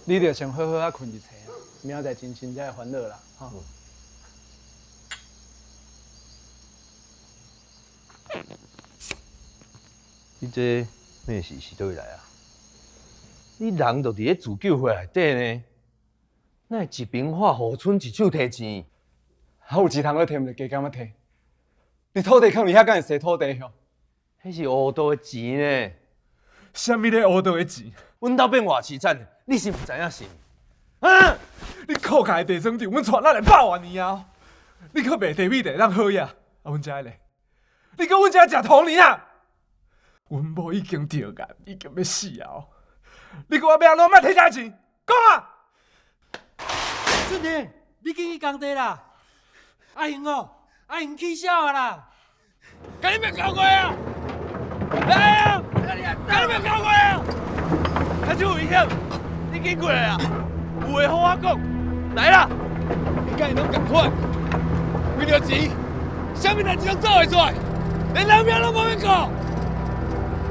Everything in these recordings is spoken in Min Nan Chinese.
你著先好好仔睏一下，明仔載精神才會煩惱啦，吼。你這咩事是佗位來啊？你人就佇咧自救會內底呢，哪會一邊喝予賰一手提錢？啊，有錢通咧提，毋是加減仔提。你土地囥佇遐，敢會洗土地吼？彼是黑道的錢呢。啥物咧黑道的錢？阮兜變偌淒慘，你是毋知影是？啊！你靠家的地磚場，阮娶咱來100萬年啊！你閣賣地米地當好野，啊，阮遮咧？你閣阮遮食糖年啊？阮某已經著癌，已經欲死啊！你閣我欲按怎莫提遮錢？講啊！俊廷，你緊去工地啦！阿雄哦，阿雄起痟啊啦！共你免交過啊！來啊！共你免交過啊！較少危險，你緊過來啊！有話好好講，來啦！你共伊攏仝款，為著錢，啥物代誌攏做會出來，連人命攏無免顧。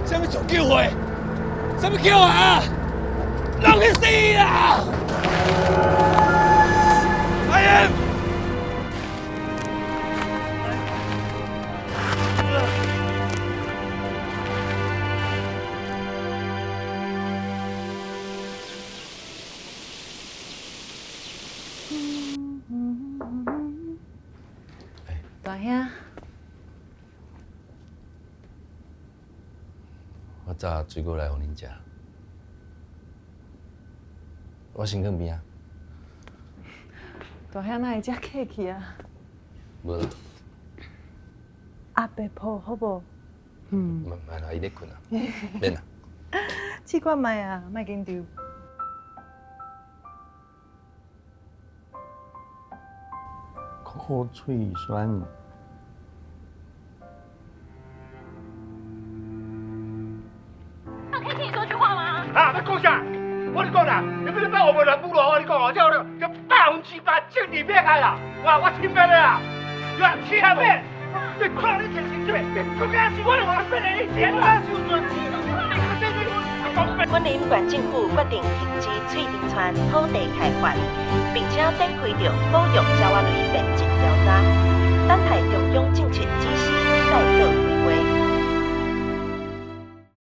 啥物自救會，啥物叫啊？攏去死啦！阿英。大兄，我炸水果來予恁食，我先囥邊仔。大兄哪會遮客氣啊？無啦。阿伯抱好無？嗯。莫啦，伊咧睏啊，免啦。試看覓啊，莫緊張。苦喙酸。我可以聽你說句話嗎？啊，欲講啥？我跟你講啦，你欲把我們南部羅，我跟你講哦，這這100%政治迫害啦！我清白的啦，我七合變，你看你這是這，國家是我的，我變的你錢啊，雲林縣政府決定停止翠林村土地開發，並且展開著保育鳥仔類面積調查，等待中央政策指示再做。